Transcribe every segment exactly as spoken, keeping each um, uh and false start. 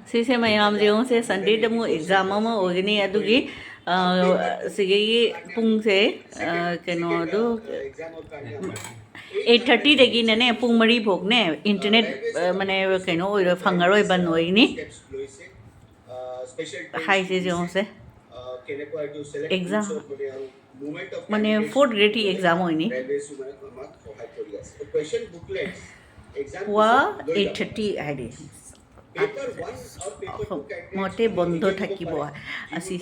ꯁꯤꯁꯦ ꯃꯌꯥꯝꯁꯦ ꯌꯦꯡꯉꯨꯁꯦ, ꯁꯟꯗꯦꯗ ꯑꯃꯨꯛ ꯑꯦꯛꯖꯥꯝ ꯑꯃ ꯑꯣꯏꯒꯅꯤ, ꯑꯗꯨꯒꯤ, ꯑ, ꯁꯤꯒꯤ ꯄꯨꯡꯁꯦ, ꯑ, ꯀꯩꯅꯣꯗꯨ, ꯑꯩꯠ ꯊꯥꯔꯇꯤꯗꯒꯤꯅꯅꯦ ꯄꯨꯡ ꯃꯔꯤ ꯐꯥꯎꯅꯦ ꯏꯟꯇꯔꯅꯦꯠ, ꯑ, ꯃꯅꯦ, ꯀꯩꯅꯣ ꯑꯣꯏꯔꯣꯏ, ꯐꯪꯉꯔꯣꯏ, ꯕꯟ ꯑꯣꯏꯒꯅꯤ ꯍꯥꯏꯁꯦ ꯌꯦꯡꯉꯨꯁꯦ꯫ ꯑꯦꯛꯖꯥꯝ ꯃꯅꯦ, ꯐꯣꯔꯠ ꯒ꯭ꯔꯦꯗꯀꯤ ꯑꯦꯛꯖꯥꯝ ꯑꯣꯏꯅꯤ꯫ ꯋꯥ ꯑꯩꯠ ꯊꯥꯔꯇꯤ ꯍꯥꯏꯗꯤ ꯃতে বন্ধ থাকিব। আজি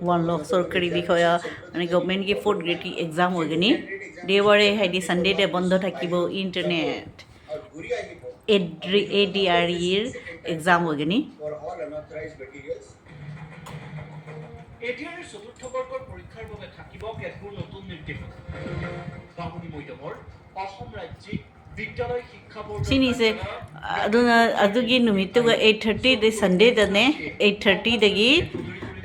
ৱান লক চৰকাৰী বিষয়া, মানে, গভৰ্ণমেণ্টꯒꯤ ফ'ৰ্থ গ্ৰেডꯀꯤ এক্সাম অইগিনি দেওবাৰে হাইদি ছানডেতে বন্ধ থাকিব ইণ্টাৰনেট। এ ডি আৰ ইৰ এক্সাম অইগিনি। এ ডি আৰ ইৰ চতুৰ্থ বৰ্গৰ পৰীক্ষাৰ বাবে থাকিব কেতবোৰ নতুন নিৰ্দেশনা। বামুণী মৈদামৰ অসম ৰাজ্যিক বিদ্যালয় শিক্ষা বৰ্ডৰ ꯁꯤꯅꯤꯁꯦ, ꯑꯗꯨꯅ ꯑꯗꯨꯒꯤ ꯅꯨꯃꯤꯠꯇꯨꯒ ꯑꯩꯠ ꯊꯥꯔꯇꯤꯗ, ꯁꯟꯗꯦꯗꯅꯦ, ꯑꯩꯠ ꯊꯥꯔꯇꯤꯗꯒꯤ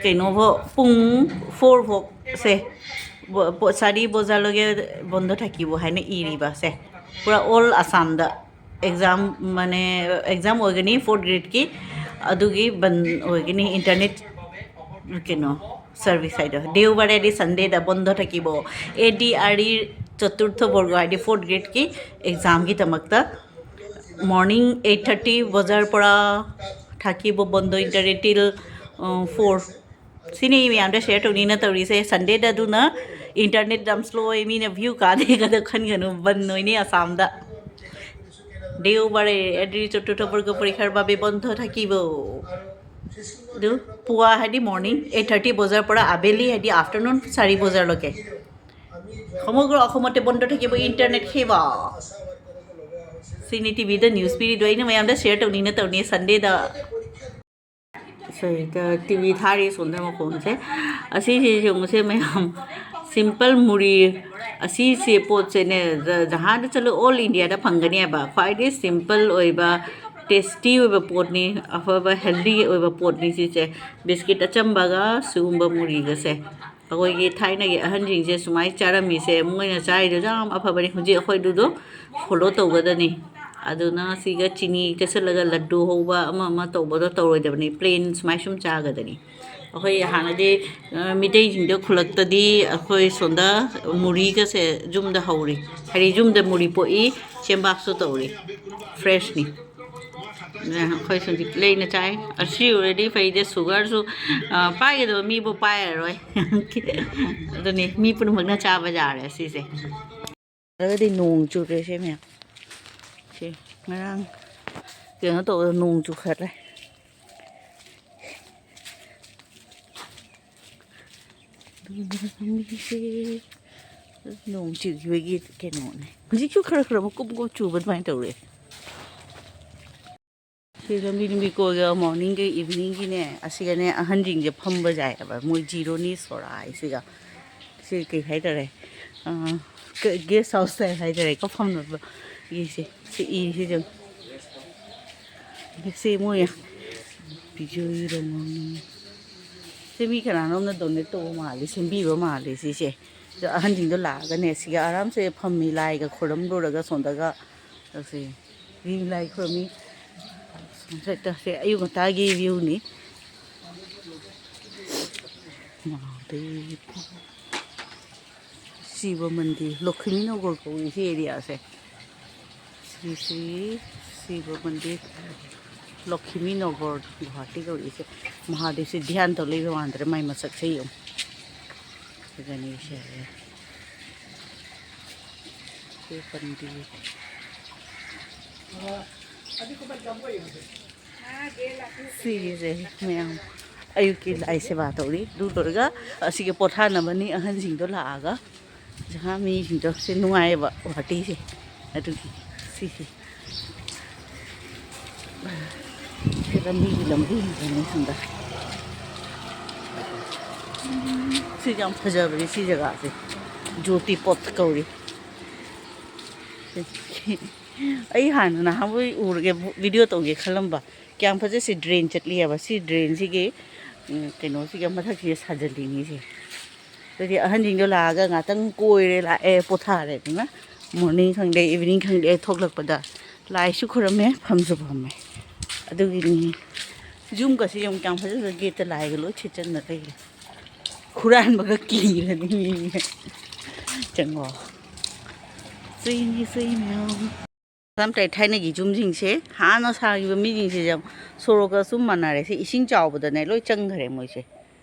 ꯀꯩꯅꯣꯐꯥꯎ, ꯄꯨꯡ ꯐꯣꯔ ꯐꯥꯎꯁꯦ, ꯕꯣ-, ꯕꯣ-, ꯆꯥꯔꯤ ꯕꯣꯖꯥꯔꯂꯣꯒꯦ ꯕꯟꯗ থাকিব ꯍꯥꯏꯅ ꯏꯔꯤꯕꯁꯦ꯫ ꯄꯨꯔꯥ ꯑꯣꯜ ꯑꯁꯥꯝꯗ ꯑꯦꯛꯖꯥꯝ, ꯃꯥꯅꯦ, ꯑꯦꯛꯖꯥꯝ ꯑꯣꯏꯒꯅꯤ ꯐꯣꯔꯠ ꯒ꯭ꯔꯦꯗꯀꯤ, ꯑꯗꯨꯒꯤ ꯕꯟ ꯑꯣꯏꯒꯅꯤ ꯏꯟꯇꯔꯅꯦꯠ, ꯀꯩꯅꯣ, ꯁꯥꯔꯚꯤꯁ ꯍꯥꯏꯗꯣ꯫ দেওবাৰেদি ছানডেꯗ বন্ধ থাকিব এ ডি আৰ ইৰ চতুৰ্থ বৰ্গ ꯍꯥꯏꯗꯤ ফ'ৰ্থ গ্ৰেডꯀꯤ এক্সামꯒꯤꯗꯃꯛꯇ। মৰ্ণিং এইট থাৰ্টি বজাৰ পৰা থাকিব বন্ধ ইণ্টাৰনেট টিল, ꯑ, ꯐꯣꯔ꯫ ꯁꯤꯅꯤ ꯃꯌꯥꯝꯗ ꯁꯤꯌꯔ ꯇꯧꯅꯤꯡꯅ ꯇꯧꯔꯤꯁꯦ꯫ ꯁꯟꯗꯦꯗ ꯑꯗꯨꯅ ꯏꯟꯇꯔꯅꯦꯠ ꯌꯥꯝ ꯁ꯭ꯂꯣ ꯑꯣꯏ, ꯃꯤꯅ ꯚ꯭ꯌꯨ ꯀꯥꯗꯦ ꯀꯗ ꯈꯟꯒꯅꯨ, ꯕꯟ ꯑꯣꯏꯅꯤ ꯑꯁꯥꯝꯗ꯫ দেওবাৰে এ ডি আৰ ইৰ চতুৰ্থ বৰ্গ পৰীক্ষাৰ বাবে বন্ধ থাকিব। ꯑꯗꯨ পুৱা ꯍꯥꯏꯗꯤ মৰ্ণিং এইট থাৰ্টি বজাৰ পৰা আবেলি ꯍꯥꯏꯗꯤ আফটাৰনুন চাৰি বজালৈকে সমগ্ৰ অসমতে বন্ধ থাকিব ইণ্টাৰনেট সেৱা। ꯁꯤꯅꯤ ꯇꯤ ꯚꯤꯗ ꯅ꯭ꯌꯨꯁ ꯄꯤꯔꯤꯗꯣ, ꯑꯩꯅ ꯃꯌꯥꯝꯗ ꯁꯤꯌꯔ ꯇꯧꯅꯤꯡꯅ ꯇꯧꯅꯤ ꯁꯟꯗꯦꯗ꯫ ꯁꯤꯗ ꯇꯤ ꯚꯤ ꯊꯥꯔꯤ ꯁꯣꯝꯗ ꯃꯈꯣꯟꯁꯦ꯫ ꯑꯁꯤꯁꯤ ꯌꯦꯡꯉꯨꯁꯦ ꯃꯌꯥꯝ, ꯁꯤꯝꯄꯜ ꯃꯨꯔꯤ꯫ ꯑꯁꯤꯁꯦ ꯄꯣꯠꯁꯦꯅꯦ, ꯖ-, ꯖꯍꯥꯟꯗ ꯆꯠꯂꯨ ꯑꯣꯜ ꯏꯟꯗꯤꯌꯥꯗ ꯐꯪꯒꯅꯤ ꯍꯥꯏꯕ꯫ ꯈ꯭ꯋꯥꯏꯗꯒꯤ ꯁꯤꯝꯄꯜ ꯑꯣꯏꯕ, ꯇꯦꯁꯇꯤ ꯑꯣꯏꯕ ꯄꯣꯠꯅꯤ, ꯑꯐꯕ ꯍꯦꯜꯗꯤ ꯑꯣꯏꯕ ꯄꯣꯠꯅꯤ ꯁꯤꯁꯦ꯫ ꯕꯤꯁꯀꯤꯠ ꯑꯆꯝꯕꯒ ꯁꯤꯒꯨꯝꯕ ꯃꯨꯔꯤꯒꯁꯦ꯫ ꯑꯩꯈꯣꯏꯒꯤ ꯊꯥꯏꯅꯒꯤ ꯑꯍꯟꯁꯤꯡꯁꯦ ꯁꯨꯃꯥꯏꯅ ꯆꯥꯔꯝꯃꯤꯁꯦ, ꯃꯣꯏꯅ ꯆꯥꯔꯤꯗꯣ ꯌꯥꯝ ꯑꯐꯕꯅꯤ꯫ ꯍꯧꯖꯤꯛ ꯑꯩꯈꯣꯏꯗꯨꯗꯣ ꯐꯣꯂꯣ ꯇꯧꯒꯗꯅꯤ꯫ ꯑꯗꯨꯅ ꯁꯤꯒ ꯆꯤꯅꯤ ꯇꯩꯁꯜꯂꯒ ꯂꯗꯨ ꯍꯧꯕ ꯑꯃ ꯑꯃ ꯇꯧꯕꯗꯣ ꯇꯧꯔꯣꯏꯗꯕꯅꯤ, ꯄ꯭ꯂꯦꯟ ꯁꯨꯃꯥꯏ ꯁꯨꯝ ꯆꯥꯒꯗꯅꯤ꯫ ꯑꯩꯈꯣꯏ ꯍꯥꯟꯅꯗꯤ, ꯑ, ꯃꯤꯇꯩꯁꯤꯡꯗ ꯈꯨꯜꯂꯛꯇꯗꯤ ꯑꯩꯈꯣꯏ ꯁꯣꯝꯗ ꯃꯨꯔꯤꯒꯁꯦ ꯌꯨꯝꯗ ꯍꯧꯔꯤ, ꯍꯥꯏꯗꯤ ꯌꯨꯝꯗ ꯃꯨꯔꯤ ꯄꯣꯛꯏ, ꯆꯦꯡꯕꯥꯛꯁꯨ ꯇꯧꯔꯤ, ꯐ꯭ꯔꯦꯁꯅꯤ꯫ ꯑꯗꯨꯅ ꯑꯩꯈꯣꯏ ꯍꯧꯖꯤꯛ ꯂꯩꯅ ꯆꯥꯏ꯫ ꯑꯁꯤ already ꯐꯩꯗ, ꯁꯨꯒꯔꯁꯨ, ꯑ, ꯄꯥꯏꯒꯗꯕ ꯃꯤꯕꯨ ꯄꯥꯏꯔꯔꯣꯏ꯫ ꯑꯗꯨꯅꯤ, ꯃꯤ ꯄꯨꯝꯅꯃꯛꯅ ꯆꯥꯕ ꯌꯥꯔꯦ ꯁꯤꯁꯦ꯫ ꯑꯗꯨꯗꯤ ꯅꯣꯡ ꯆꯨꯔꯦ ꯁꯦ ꯃꯌꯥꯝ꯫ ꯁꯤ ꯉꯔꯥꯡ ꯀꯩꯅꯣ ꯇꯧꯕꯗ ꯅꯣꯡ ꯆꯨꯈꯠꯂꯦ꯫ ꯑꯗꯨꯒ ꯂꯝꯕꯤꯁꯦ ꯅꯣꯡ ꯆꯨꯈꯤꯕꯒꯤ ꯀꯩꯅꯣꯅꯦ꯫ ꯍꯧꯖꯤꯛꯁꯨ ꯈꯔ ꯈꯔ ꯃꯀꯨꯞ ꯃꯀꯨꯞ ꯆꯨꯕ ꯑꯗꯨꯃꯥꯏꯅ ꯇꯧꯔꯦ꯫ ꯁꯤ ꯂꯝꯕꯤ ꯂꯝꯕꯤ ꯀꯣꯏꯒ morningꯒ eveningꯒꯤꯅꯦ, ꯑꯁꯤꯒꯅꯦ ꯑꯍꯟꯁꯤꯡꯁꯦ ꯐꯝꯕ ꯌꯥꯏꯑꯕ, ꯃꯣꯏ ꯖꯤꯔꯣꯅꯤ ꯁꯣꯔꯥ ꯍꯥꯏꯁꯤꯒ꯫ ꯁꯤ ꯀꯩ ꯍꯥꯏꯇꯥꯔꯦ, ꯑ, ꯀ-, guest house type ꯍꯥꯏꯇꯥꯔꯦꯀꯣ, ꯐꯝꯅꯕꯒꯤꯁꯦ꯫ ꯁꯤ ꯏꯔꯤꯁꯤꯁꯨ꯫ ꯁꯤ ꯃꯣꯏ ꯕꯤꯖꯣꯏ ꯔꯣꯡꯃꯩ꯫ ꯁꯤ ꯃꯤ ꯀꯅꯥꯅꯣꯝꯅ donate ꯇꯧꯕ ꯃꯥꯜꯂꯦ, ꯁꯦꯝꯕꯤꯕ ꯃꯥꯜꯂꯦ ꯁꯤꯁꯦ꯫ ꯑꯗꯣ ꯑꯍꯟꯁꯤꯡꯗꯣ ꯂꯥꯛꯑꯒꯅꯦ ꯁꯤꯒ ꯑꯔꯥꯝꯁꯦ ꯐꯝꯃꯤ, ꯂꯥꯏꯒ ꯈꯣꯏꯔꯝꯂꯨꯔꯒ ꯁꯣꯝꯗꯒ꯫ ꯇꯧꯁꯦ꯫ ꯃꯤ ꯂꯥꯏ ꯈꯨꯔꯨꯝꯃꯤ꯫ Sunsetꯇ ꯁꯦ ꯑꯌꯨꯛ ꯉꯟꯇꯥꯒꯤ viewꯅꯤ꯫ ꯃꯍꯥꯗꯦꯕ꯫ ꯁꯤꯕ ꯃꯟꯗꯤꯔ, ꯂꯣꯈꯤꯃꯤ ꯅꯒꯔ ꯀꯧꯏ ꯁꯤ areaꯁꯦ꯫ ꯁ꯭ꯔꯤ ꯁ꯭ꯔꯤ ꯁꯤꯕ ꯃꯟꯗꯤꯔ, ꯂꯣꯈꯤꯃꯤ ꯅꯒꯔ, ꯒꯨꯍꯥꯇꯤ ꯀꯧꯔꯤꯁꯦ꯫ ꯃꯍꯥꯗꯦꯕꯁꯦ ꯙ꯭ꯌꯥꯟ ꯇꯧ ꯂꯩꯕ ꯃꯥꯟꯗ꯭ꯔꯦ, ꯃꯥꯏ ꯃꯁꯛꯁꯦ ꯌꯦꯡꯉꯨ꯫ ꯒꯅꯦꯁ꯫ ꯁꯤ ꯄꯟꯗꯤꯠ꯫ ꯁꯤꯒꯤꯁꯦ ꯃꯌꯥꯝ ꯑꯌꯨꯛꯀꯤ ꯂꯥꯏ ꯁꯦꯕꯥ ꯇꯧꯔꯤ꯫ ꯑꯗꯨ ꯂꯣꯏꯔꯒ ꯑꯁꯤꯒꯤ ꯄꯣꯊꯥꯅꯕꯅꯤ ꯑꯍꯟꯁꯤꯡꯗꯣ ꯂꯥꯛꯑꯒ꯫ ꯖꯒꯥ ꯃꯤꯁꯤꯡꯗꯣ ꯁꯤ ꯅꯨꯡꯉꯥꯏꯌꯦꯕ ꯒꯨꯍꯥꯇꯤꯁꯦ꯫ ꯑꯗꯨꯒꯤ ꯁꯤꯁꯦ꯫ ꯁꯤ ꯂꯝꯕꯤꯒꯤ ꯂꯝꯕꯤꯁꯤꯅꯦ ꯁꯣꯝꯗ꯫ ꯁꯤ ꯌꯥꯝ ꯐꯖꯕꯅꯦ ꯁꯤ ꯖꯒꯥꯁꯦ꯫ ꯖꯣꯇꯤ ꯄꯣꯠ ꯀꯧꯔꯤ꯫ ꯑꯩ ꯍꯥꯟꯅ ꯅꯍꯥꯟꯋꯥꯏ ꯎꯔꯒꯦ, video ꯇꯧꯒꯦ ꯈꯜꯂꯝꯕ꯫ ꯀꯌꯥꯝ ꯐꯖꯩ ꯁꯤ drain ꯆꯠꯂꯤꯑꯕ꯫ ꯁꯤ drainꯁꯤꯒꯤ, ꯎꯝ, ꯀꯩꯅꯣꯁꯤꯒ ꯃꯊꯛꯁꯤꯒ ꯁꯥꯖꯜꯂꯤꯅꯤꯁꯦ꯫ ꯑꯗꯨꯗꯤ ꯑꯍꯟꯁꯤꯡꯗꯣ ꯂꯥꯛꯑꯒ ꯉꯥꯛꯇꯪ ꯀꯣꯏꯔꯦ ꯂꯥꯛꯑꯦ ꯄꯣꯊꯥꯔꯦ ꯑꯗꯨꯅ꯫ Morning ꯈꯪꯗꯦ, evening ꯈꯪꯗꯦ, ꯊꯣꯛꯂꯛꯄꯗ ꯂꯥꯏꯁꯨ ꯈꯨꯔꯝꯃꯦ, ꯐꯝꯁꯨ ꯐꯝꯃꯦ꯫ ꯑꯗꯨꯒꯤꯅꯤ꯫ ꯌꯨꯝꯒꯁꯤ ꯌꯦꯡꯉꯨ, ꯀꯌꯥꯝ ꯐꯖ ꯐꯖ ꯒꯦꯠꯇ ꯂꯥꯏꯒ ꯂꯣꯏ ꯊꯦꯠꯆꯟꯅ ꯂꯩꯔꯦ꯫ ꯍꯨꯔꯥꯟꯕꯒ ꯀꯤꯔꯅꯤ ꯃꯤ꯫ ꯆꯪꯉꯣ꯫ ꯆꯨꯏꯅꯤ, ꯆꯨꯏ ꯃꯌꯥꯝ꯫ ꯃꯇꯝ ꯊꯥꯏꯅꯒꯤ ꯌꯨꯝꯁꯤꯡꯁꯦ, ꯍꯥꯟꯅ ꯁꯥꯈꯤꯕ ꯃꯤꯁꯤꯡꯁꯦ ꯌꯥꯝ ꯁꯣꯔꯣꯛꯀ ꯆꯨꯝ ꯃꯥꯟꯅꯔꯦ꯫ ꯁꯤ ꯏꯁꯤꯡ ꯆꯥꯎꯕꯗꯅꯦ ꯂꯣꯏ ꯆꯪꯈ꯭ꯔꯦ ꯃꯣꯏꯁꯦ,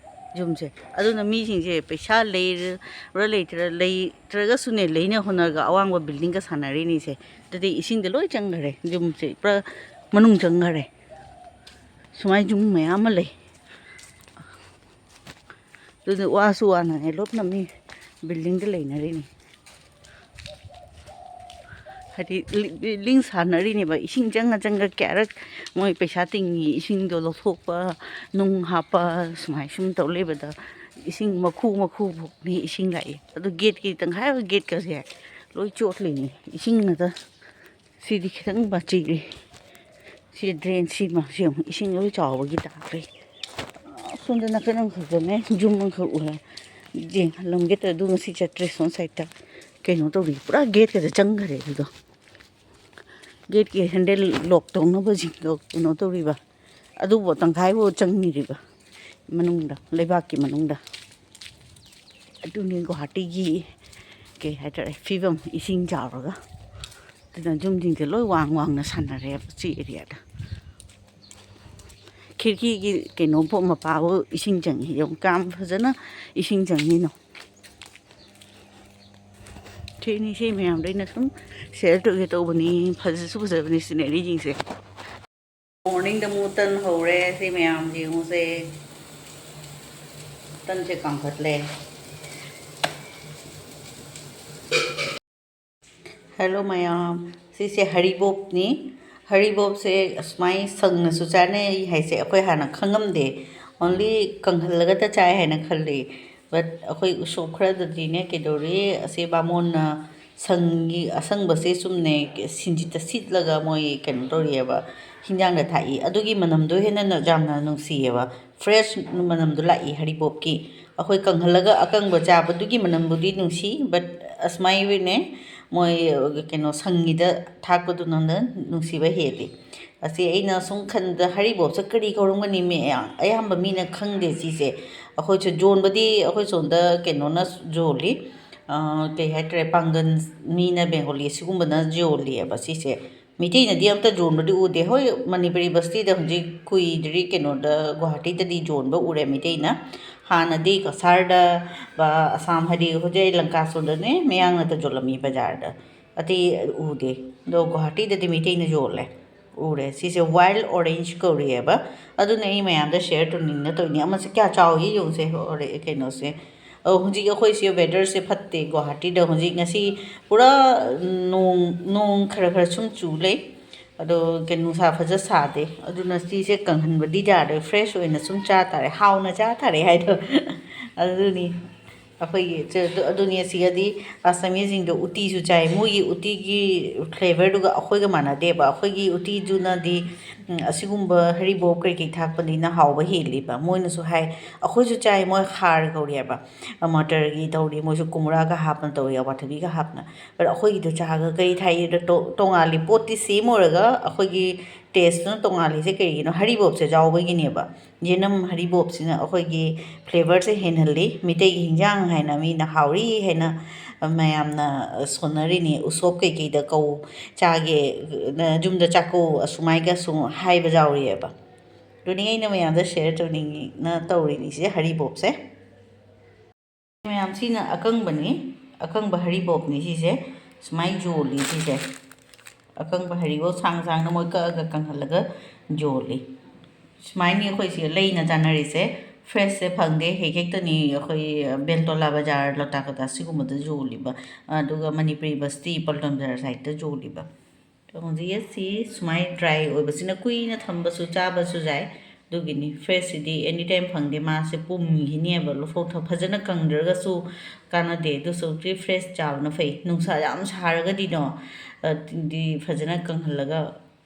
ꯌꯨꯝꯁꯦ꯫ ꯑꯗꯨꯅ ꯃꯤꯁꯤꯡꯁꯦ ꯄꯩꯁꯥ ꯂꯩꯔ ꯂꯩꯇ꯭ꯔ-, ꯂꯩꯇ꯭ꯔꯒꯁꯨꯅꯦ, ꯂꯩꯅ ꯍꯣꯠꯅꯔꯒ ꯑꯋꯥꯡꯕ ꯕꯤꯜꯗꯤꯡꯒ ꯁꯥꯟꯅꯔꯤꯅꯤꯁꯦ꯫ ꯑꯗꯨꯗꯤ ꯏꯁꯤꯡꯗ ꯂꯣꯏ ꯆꯪꯈꯔꯦ, ꯌꯨꯝꯁꯦ ꯄꯨꯔꯥ ꯃꯅꯨꯡ ꯆꯪꯈꯔꯦ꯫ ꯁꯨꯃꯥꯏꯅ ꯌꯨꯝ ꯃꯌꯥꯝ ꯑꯃ ꯂꯩ꯫ ꯑꯗꯨꯅ ꯋꯥꯁꯨ ꯋꯥꯅꯅꯦ ꯂꯣꯞꯅ ꯃꯤ ꯕꯤꯜꯗꯤꯡꯗ ꯂꯩꯅꯔꯤꯅꯤ꯫ ꯍꯥꯏꯗꯤ ꯂꯤ-, ꯕꯤꯜꯗꯤꯡ ꯁꯥꯟꯅꯔꯤꯅꯦꯕ꯫ ꯏꯁꯤꯡ ꯆꯪꯉ ꯆꯪꯉ ꯀꯌꯥꯔꯛ ꯃꯣꯏ ꯄꯩꯁꯥ ꯇꯤꯡꯉꯤ, ꯏꯁꯤꯡꯗꯣ ꯂꯧꯊꯣꯛꯄ, ꯅꯨꯡ ꯍꯥꯞꯄ, ꯁꯨꯃꯥꯏ ꯁꯨꯝ ꯇꯧ ꯂꯩꯕꯗ ꯏꯁꯤꯡ ꯃꯈꯨ ꯃꯈꯨ ꯐꯥꯎꯅꯤ ꯏꯁꯤꯡ ꯂꯥꯛꯏ꯫ ꯑꯗꯨ ꯒꯦꯠꯀꯤ ꯇꯪꯈꯥꯏ ꯑꯃ ꯒꯦꯠꯀꯁꯦ ꯂꯣꯏ ꯆꯣꯠꯂꯤꯅꯤ ꯏꯁꯤꯡ ꯉꯥꯛꯇ꯫ ꯁꯤꯗꯤ ꯈꯤꯇꯪ ꯃꯆꯤꯔꯤ꯫ ꯁꯤ ꯗ꯭ꯔꯦꯟ ꯁꯤꯃ ꯁꯤ ꯌꯦꯡꯉꯨ, ꯏꯁꯤꯡ ꯂꯣꯏ ꯆꯥꯎꯕꯒꯤ ꯇꯥꯈ꯭ꯔꯦ꯫ ꯑꯁꯣꯝꯗ ꯅꯥꯀꯟ ꯑꯃꯈꯛꯇꯅꯦ ꯌꯨꯝ ꯑꯃꯈꯛ ꯎꯔꯦ꯫ ꯌꯦꯡꯍꯜꯂꯝꯒꯦ ꯇꯧꯔꯦ, ꯑꯗꯨ ꯉꯁꯤ ꯆꯠꯇ꯭ꯔꯦ꯫ ꯁꯣꯝ ꯁꯥꯏꯠꯇ ꯀꯩꯅꯣ ꯇꯧꯔꯤ, ꯄꯨꯔꯥ ꯒꯦꯠꯀꯗ ꯆꯪꯈ꯭ꯔꯦ ꯑꯗꯨꯗꯣ꯫ ꯒꯦꯠꯀꯤ ꯍꯦꯟꯗꯜ ꯂꯣꯛ ꯇꯧꯅꯕꯁꯤꯡꯗꯣ ꯀꯩꯅꯣ ꯇꯧꯔꯤꯕ, ꯑꯗꯨꯕꯨ ꯇꯪꯈꯥꯏꯐꯥꯎ ꯆꯪꯉꯤꯔꯤꯕ ꯃꯅꯨꯡꯗ, ꯂꯩꯕꯥꯛꯀꯤ ꯃꯅꯨꯡꯗ꯫ ꯑꯗꯨꯅꯤ ꯒꯨꯋꯥꯍꯥꯇꯤꯒꯤ ꯀꯩ ꯍꯥꯏꯇꯥꯔꯦ ꯐꯤꯕꯝ, ꯏꯁꯤꯡ ꯆꯥꯎꯔꯒ꯫ ꯑꯗꯨꯅ ꯌꯨꯝꯁꯤꯡꯁꯦ ꯂꯣꯏ ꯋꯥꯡ ꯋꯥꯡꯅ ꯁꯥꯟꯅꯔꯦꯕ ꯁꯤ ꯑꯦꯔꯤꯌꯥꯗ꯫ ꯈꯤꯔꯀꯤꯒꯤ ꯀꯩꯅꯣ ꯐꯥꯎ, ꯃꯄꯥꯕꯨ ꯏꯁꯤꯡ ꯆꯪꯉꯤ꯫ ꯌꯦꯡꯉꯨ ꯀꯌꯥꯝ ꯐꯖꯅ ꯏꯁꯤꯡ ꯆꯪꯉꯤꯅꯣ꯫ ꯁꯤꯅꯤ, ꯁꯤ ꯃꯌꯥꯝꯗꯣ ꯑꯩꯅ ꯁꯨꯝ ꯁꯤꯌꯔ ꯇꯧꯒꯦ ꯇꯧꯕꯅꯤ꯫ ꯐꯖꯁꯨ ꯐꯖꯕꯅꯤ ꯁꯤꯅꯔꯤꯁꯤꯡꯁꯦ꯫ ꯃꯣꯔꯅꯤꯡꯗ ꯑꯃꯨꯛ ꯇꯟ ꯍꯧꯔꯦ꯫ ꯁꯤ ꯃꯌꯥꯝꯁꯦ ꯌꯦꯡꯉꯨꯁꯦ꯫ ꯇꯟꯁꯦ ꯀꯥꯝꯈꯠꯂꯦ꯫ ꯍꯦꯜꯂꯣ ꯃꯌꯥꯝ, ꯁꯤꯁꯦ ꯍꯔꯤꯕꯣꯞꯅꯤ꯫ ꯍꯔꯤꯕꯣꯞꯁꯦ ꯑꯁꯨꯃꯥꯏ ꯁꯪꯅꯁꯨ ꯆꯥꯅꯩ ꯍꯥꯏꯁꯦ ꯑꯩꯈꯣꯏ ꯍꯥꯟꯅ ꯈꯪꯉꯝꯗꯦ꯫ Only ꯀꯪꯍꯜꯂꯒꯇ ꯆꯥꯏ ꯍꯥꯏꯅ ꯈꯜꯂꯤ꯫ But ꯑꯩꯈꯣꯏ ꯎꯁꯣꯞ ꯈꯔꯗꯗꯤꯅꯦ ꯀꯩꯗꯧꯔꯤ, ꯑꯁꯤ ꯕꯥꯃꯣꯟꯅ ꯁꯪꯒꯤ ꯑꯁꯪꯕꯁꯦ ꯆꯨꯝꯅ ꯁꯤꯡꯖꯤꯠꯇ ꯁꯤꯠꯂꯒ ꯃꯣꯏ ꯀꯩꯅꯣ ꯇꯧꯔꯤꯑꯕ, ꯍꯤꯟꯖꯥꯡꯗ ꯊꯥꯛꯏ꯫ ꯑꯗꯨꯒꯤ ꯃꯅꯝꯗꯣ ꯍꯦꯟꯅ ꯌꯥꯝꯅ ꯅꯨꯡꯁꯤꯌꯦꯕ, fresh ꯃꯅꯝꯗꯣ ꯂꯥꯛꯏ ꯍꯔꯤꯕꯣꯞꯀꯤ꯫ ꯑꯩꯈꯣꯏ ꯀꯪꯍꯜꯂꯒ ꯑꯀꯪꯕ ꯆꯥꯕꯗꯨꯒꯤ ꯃꯅꯝꯕꯨꯗꯤ ꯅꯨꯡꯁꯤ, but ꯑꯁꯨꯃꯥꯏꯅꯅꯦ ꯃꯣꯏ, ꯑ, ꯀꯩꯅꯣ, ꯁꯪꯒꯤꯗ ꯊꯥꯛꯄꯗꯨꯅ ꯅꯨꯡꯁꯤꯕ ꯍꯦꯜꯂꯤ꯫ ꯑꯁꯤ ꯑꯩꯅ ꯁꯨꯝ ꯈꯟꯕꯗ ꯍꯔꯤꯕꯣꯞꯁꯦ ꯀꯔꯤ ꯀꯧꯔꯝꯒꯅꯤ? ꯃꯤ ꯑꯌꯥꯝ-, ꯑꯌꯥꯝꯕ ꯃꯤꯅ ꯈꯪꯗꯦ ꯁꯤꯁꯦ꯫ ꯑꯩꯈꯣꯏꯁꯨ ꯌꯣꯟꯕꯗꯤ ꯑꯩꯈꯣꯏ ꯁꯣꯝꯗ ꯀꯩꯅꯣꯅ ꯌꯣꯜꯂꯤ, ꯑ, ꯀꯩ ꯍꯥꯏꯇꯥꯔꯦ, ꯄꯥꯡꯒꯟ ꯃꯤꯅ, ꯕꯦꯡꯒꯣꯂꯤ ꯁꯤꯒꯨꯝꯕꯅ ꯌꯣꯜꯂꯤꯑꯕ ꯁꯤꯁꯦ꯫ ꯃꯤꯇꯩꯅꯗꯤ ꯑꯝꯇ ꯌꯣꯟꯕꯗꯤ ꯎꯗꯦ꯫ ꯍꯣꯏ, ꯃꯅꯤꯄꯨꯔꯤ ꯕꯁꯇꯤꯗ ꯍꯧꯖꯤꯛ ꯀꯨꯏꯗ꯭ꯔꯤ, ꯀꯩꯅꯣꯗ, ꯒꯨꯋꯥꯍꯥꯇꯤꯗꯗꯤ ꯌꯣꯟꯕ ꯎꯔꯦ ꯃꯤꯇꯩꯅ꯫ ꯍꯥꯟꯅꯗꯤ ꯀꯁꯥꯔꯗ ꯕ ꯑꯁꯥꯝ, ꯍꯥꯏꯗꯤ ꯍꯧꯖꯤꯛ ꯑꯩ ꯂꯪꯀꯥ ꯁꯣꯟꯗꯅꯦ, ꯃꯌꯥꯡꯅꯗ ꯌꯣꯜꯂꯝꯃꯤ ꯕꯖꯥꯔꯗ꯫ ꯑꯇꯩ ꯎꯗꯦ꯫ ꯑꯗꯣ ꯒꯨꯋꯥꯍꯥꯇꯤꯗꯗꯤ ꯃꯤꯇꯩꯅ ꯌꯣꯜꯂꯦ꯫ ꯎꯔꯦ꯫ ꯁꯤꯁꯦ wild orange ꯀꯧꯔꯤꯑꯕ꯫ ꯑꯗꯨꯅ ꯑꯩ ꯃꯌꯥꯝꯗ share ꯇꯧꯅꯤꯡꯅ ꯇꯧꯔꯤꯅꯤ꯫ ꯑꯃꯁꯦ ꯀꯌꯥ ꯆꯥꯎꯏ ꯌꯦꯡꯉꯨꯁꯦ, ꯑꯣꯔꯦ-, ꯀꯩꯅꯣꯁꯦ꯫ ꯑꯣ, ꯍꯧꯖꯤꯛ ꯑꯩꯈꯣꯏꯁꯦ weatherꯁꯦ ꯐꯠꯇꯦ꯫ ꯒꯨꯋꯥꯍꯥꯇꯤꯗ ꯍꯧꯖꯤꯛ ꯉꯁꯤ ꯄꯨꯔꯥ ꯅꯣꯡ, ꯅꯣꯡ ꯈꯔ ꯈꯔ ꯁꯨꯝ ꯆꯨ ꯂꯩ꯫ ꯑꯗꯣ ꯀꯩꯅꯣ, ꯅꯨꯡꯁꯥ ꯐꯖ ꯁꯥꯗꯦ꯫ ꯑꯗꯨꯅ ꯁꯤꯁꯦ ꯀꯪꯍꯟꯕꯗꯤ ꯌꯥꯔꯣꯏ, fresh ꯑꯣꯏꯅ ꯁꯨꯝ ꯆꯥ ꯇꯥꯔꯦ, ꯍꯥꯎꯅ ꯆꯥ ꯇꯥꯔꯦ ꯍꯥꯏꯗꯣ꯫ ꯑꯗꯨꯅꯤ ꯑꯩꯈꯣꯏꯒꯤ ꯆ-, ꯑꯗꯨ-, ꯑꯗꯨꯅꯤ꯫ ꯑꯁꯤꯒꯗꯤ ꯑꯁꯥꯃꯤꯁꯁꯤꯡꯗꯣ ꯎꯇꯤꯁꯨ ꯆꯥꯏ꯫ ꯃꯣꯏꯒꯤ ꯎꯇꯤꯒꯤ flavourꯗꯨꯒ ꯑꯩꯈꯣꯏꯒ ꯃꯥꯟꯅꯗꯦꯕ꯫ ꯑꯩꯈꯣꯏꯒꯤ ꯎꯇꯤꯗꯨꯅꯗꯤ, ꯎꯝ, ꯑꯁꯤꯒꯨꯝꯕ ꯍꯔꯤꯕꯣꯞ ꯀꯩꯀꯩ ꯊꯥꯛꯄꯅꯤꯅ ꯍꯥꯎꯕ ꯍꯦꯜꯂꯤꯕ꯫ ꯃꯣꯏꯅꯁꯨ ꯍꯥꯏ, "ꯑꯩꯈꯣꯏꯁꯨ ꯆꯥꯏ, ꯃꯣꯏ ꯍꯥꯔ ꯀꯧꯔꯤ ꯍꯥꯏꯕ, ꯃꯇꯔꯒꯤ ꯇꯧꯔꯤ, ꯃꯣꯏꯁꯨ ꯀꯨꯝꯔꯥꯒ ꯍꯥꯞꯄꯅ ꯇꯧꯔꯤ, ꯑꯋꯥꯊꯕꯤꯒ ꯍꯥꯞꯄꯅ꯫ But ꯑꯩꯈꯣꯏꯒꯤꯗꯣ ꯆꯥꯒ ꯀꯔꯤ ꯊꯥꯏ?" ꯇꯣ-, ꯇꯣꯉꯥꯜꯂꯤ꯫ ꯄꯣꯠꯇꯤ same ꯑꯣꯏꯔꯒ ꯑꯩꯈꯣꯏꯒꯤ tasteꯇꯨꯅ ꯇꯣꯉꯥꯜꯂꯤꯁꯦ ꯀꯩꯒꯤꯅꯣ? ꯍꯔꯤꯕꯣꯞꯁꯦ ꯌꯥꯎꯕꯒꯤꯅꯦꯕ꯫ ꯌꯦꯅꯝ ꯍꯔꯤꯕꯣꯞꯁꯤꯅ ꯑꯩꯈꯣꯏꯒꯤ flavourꯁꯦ ꯍꯦꯟꯍꯜꯂꯤ꯫ ꯃꯤꯇꯩꯒꯤ ꯍꯤꯟꯖꯥꯡ ꯍꯥꯏꯅ ꯃꯤꯅ ꯍꯥꯎꯔꯤ ꯍꯥꯏꯅ ꯃꯌꯥꯝꯅ ꯁꯣꯟꯅꯔꯤꯅꯤ꯫ ꯎꯁꯣꯞ ꯀꯩꯀꯩꯗ ꯀꯧ ꯆꯥꯒꯦ, ꯌꯨꯝꯗ ꯆꯥꯛꯀꯧ ꯑꯁꯨꯃꯥꯏꯒꯁꯨ ꯍꯥꯏꯕ ꯌꯥꯎꯔꯤꯑꯕ꯫ ꯑꯗꯨꯅꯤ ꯑꯩꯅ ꯃꯌꯥꯝꯗ share ꯇꯧꯅꯤꯡꯉꯤꯅ ꯇꯧꯔꯤꯅꯤꯁꯦ ꯍꯔꯤꯕꯣꯞꯁꯦ꯫ ꯃꯌꯥꯝ, ꯁꯤꯅ ꯑꯀꯪꯕꯅꯤ, ꯑꯀꯪꯕ ꯍꯔꯤꯕꯣꯞꯅꯤ ꯁꯤꯁꯦ꯫ ꯁꯨꯃꯥꯏꯅ ꯌꯣꯜꯂꯤ ꯁꯤꯁꯦ꯫ ꯑꯀꯪꯕ ꯍꯔꯤꯕꯣꯞ ꯁꯥꯡ ꯁꯥꯡꯅ ꯃꯣꯏ ꯀꯛꯑꯒ ꯀꯪꯍꯜꯂꯒ ꯌꯣꯜꯂꯤ꯫ ꯁꯨꯃꯥꯏꯅ ꯑꯩꯈꯣꯏꯁꯦ ꯂꯩꯅ ꯆꯥꯅꯔꯤꯁꯦ꯫ Freshꯁꯦ ꯐꯪꯗꯦ, ꯍꯦꯛ ꯍꯦꯛꯇꯅꯤ ꯑꯩꯈꯣꯏ ꯕꯦꯜꯇꯣꯂꯥ ꯕꯖꯥꯔ, ꯂꯣꯇꯥ ꯀꯇꯥ ꯁꯤꯒꯨꯝꯕꯗ ꯌꯣꯜꯂꯤꯕ꯫ ꯑꯗꯨꯒ ꯃꯅꯤꯄꯨꯔꯤ ꯕꯁꯇꯤ ꯄꯜꯇꯣꯟ ꯕꯖꯥꯔ sideꯇ ꯌꯣꯜꯂꯤꯕ꯫ ꯍꯧꯖꯤꯛ ꯑꯁꯤ ꯁꯨꯃꯥꯏꯅ dry ꯑꯣꯏꯕꯁꯤꯅ ꯀꯨꯏꯅ ꯊꯝꯕꯁꯨ ꯆꯥꯕꯁꯨ ꯌꯥꯏ꯫ ꯑꯗꯨꯒꯤꯅꯤ꯫ Freshꯁꯤꯗꯤ anytime ꯐꯪꯗꯦ, ꯃꯥꯁꯦ ꯄꯨꯝꯈꯤꯅꯦꯕ꯫ ꯂꯧꯊꯣꯛ ꯊꯝ-, ꯐꯖꯅ ꯀꯪꯗ꯭ꯔꯒꯁꯨ ꯀꯥꯟꯅꯗꯦ꯫ ꯑꯗꯨ ꯁꯔꯨꯛꯇꯤ fresh ꯆꯥꯕꯅ ꯐꯩ꯫ ꯅꯨꯡꯁꯥ ꯌꯥꯝ ꯁꯥꯔꯒꯗꯤꯅꯣ, ꯑ, ꯗꯤ ꯐꯖꯅ ꯀꯪꯍꯜꯂꯒ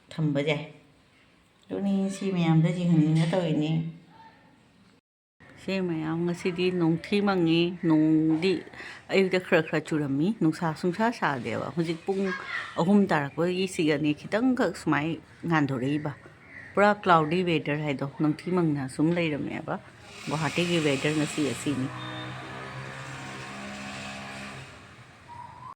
ꯊꯝꯕ ꯌꯥꯏ꯫ ꯑꯗꯨꯅꯤ ꯁꯤ ꯃꯌꯥꯝꯗ ꯌꯦꯡꯍꯟꯅꯤꯡꯅ ꯇꯧꯔꯤꯅꯤ꯫ ꯁꯦ ꯃꯌꯥꯝ, ꯉꯁꯤꯗꯤ ꯅꯣꯡꯊꯤ ꯃꯪꯉꯤ꯫ ꯅꯣꯡꯗꯤ ꯑꯌꯨꯛꯇ ꯈꯔ ꯈꯔ ꯆꯨꯔꯝꯃꯤ, ꯅꯨꯡꯁꯥ ꯁꯨꯡꯁꯥ ꯁꯥꯗꯦꯕ꯫ ꯍꯧꯖꯤꯛ ꯄꯨꯡ ꯑꯍꯨꯝ ꯇꯥꯔꯛꯄꯒꯤ ꯁꯤꯒꯅꯤ ꯈꯤꯇꯪꯈꯛ ꯁꯨꯃꯥꯏ ꯉꯥꯟꯊꯣꯔꯛꯏꯕ꯫ ꯄꯨꯔꯥ cloudy weather ꯍꯥꯏꯗꯣ, ꯅꯣꯡꯊꯤ ꯃꯪꯅ ꯁꯨꯝ ꯂꯩꯔꯝꯃꯦꯕ꯫ ꯒꯨꯋꯥꯍꯥꯇꯤꯒꯤ weather ꯉꯁꯤ ꯑꯁꯤꯅꯤ꯫